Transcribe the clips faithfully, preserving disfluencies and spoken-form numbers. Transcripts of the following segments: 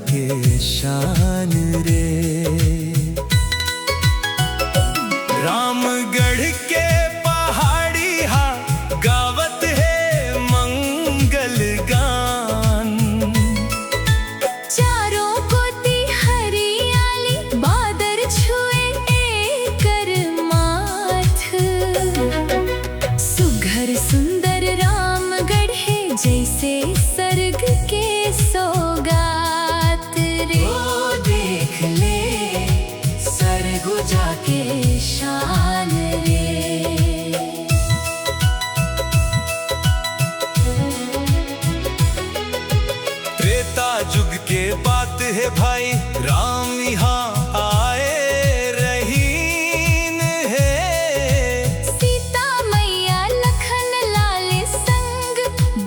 के शान रे। रामगढ़ के पहाड़ी हा गावत हे मंगल गान। चारों कोती हरियाली, बादर छुए एकर माथ। सुघर सुंदर रामगढ़ हे, जैसे सरग के सौगात रे। ओ देख ले, सरगुजा के शान रे। त्रेता जुग के बात हे भाई, राम इहाँ आए रहीन हे। सीता मैया लखन लाल संग,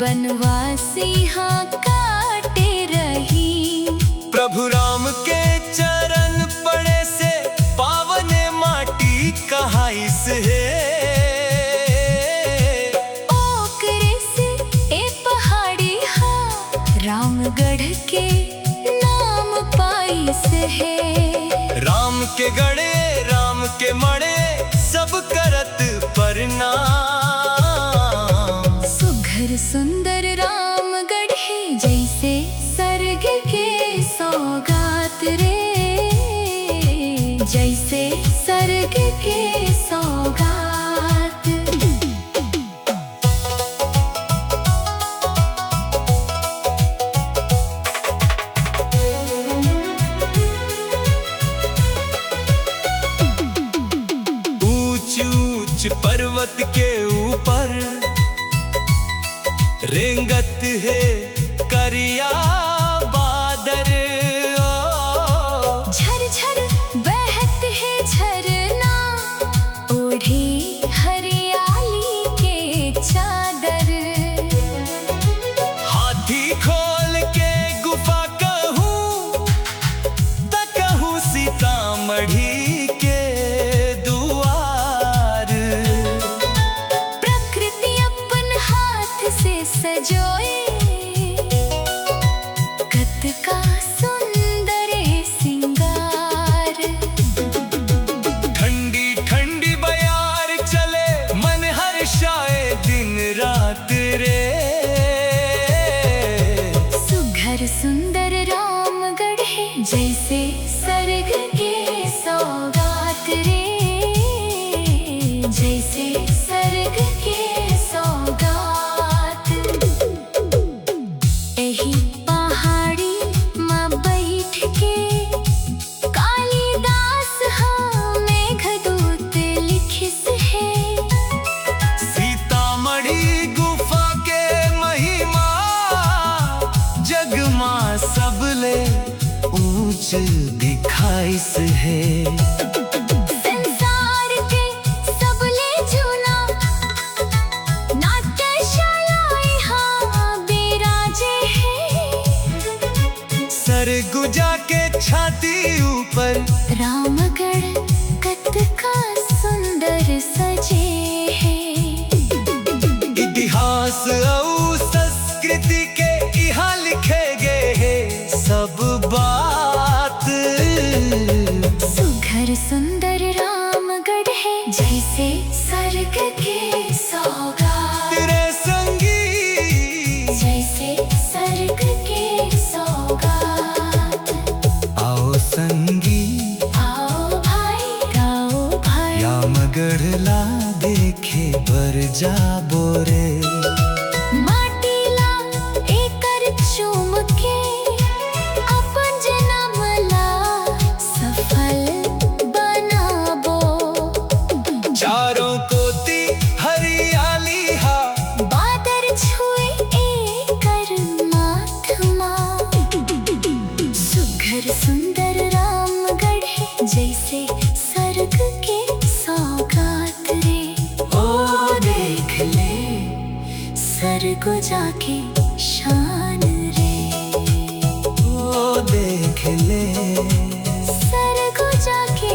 बनवास इहाँ काटे रहीन। प्रभु राम के चरण पड़े से, पावन माटी कहाइस हे। ओकरे से ए पहाड़ी हा रामगढ़ के नाम पाइस हे। राम के गढ़, राम के मढ़, सब करत प्रणाम। सुघर सुंदर रामगढ़ हे, जैसे सरग के सौगात रे, जैसे सरग के सौगात। ऊंच ऊंच पर्वत के ऊपर रेंगत हे करिया बादर। ओ झरझर बहत हे झरना, ओढ़े हरियाली के चादर। हाथी खोल के गुफा कहूँ, त कहूँ सीतामढ़ी के दुआर। प्रकृति अपन हाथ से सजोए, कतका सुंदर ए सिंगार। ठंडी ठंडी बयार चले, मन हर्षाए दिन रात रे। सुघर सुंदर रामगढ़ हे, जैसे सरग के सौगात रे, जैसे सरग के सौगात। एही पहाड़ी म बैठ के कालिदास ह मेघदूत लिखिस हे। सीतामढ़ी गुफा के महिमा जग मा सबले ऊंच दिखाइस हे। संसार के सबले जूना नाट्यशाला इहाँ बिराजे हे। सरगुजा के छाती ऊपर रामगढ़ कतका सुंदर सजे हे। इतिहास अउ संस्कृति के इहाँ लिखे गे हे सब बात। सुघर सुंदर रामगढ़ हे, जैसे सरग के सौगात। तेरे संगी जैसे सरग के सौगात। आओ संगी, आओ भाई, आओ भाई। रामगढ़ ला देखे बर जाबो रे। माटी ला एकर चूम के अपन जनम ला सफल बनाबो। चारों कोती हरियाली हा। बादर छुए एकर माथ मा। सुघर सुंदर रामगढ़ हे, जैसे सरग के सौगात रे। ओ देख ले, सरगुजा के शान रे। ओ देख ले, सरगुजा के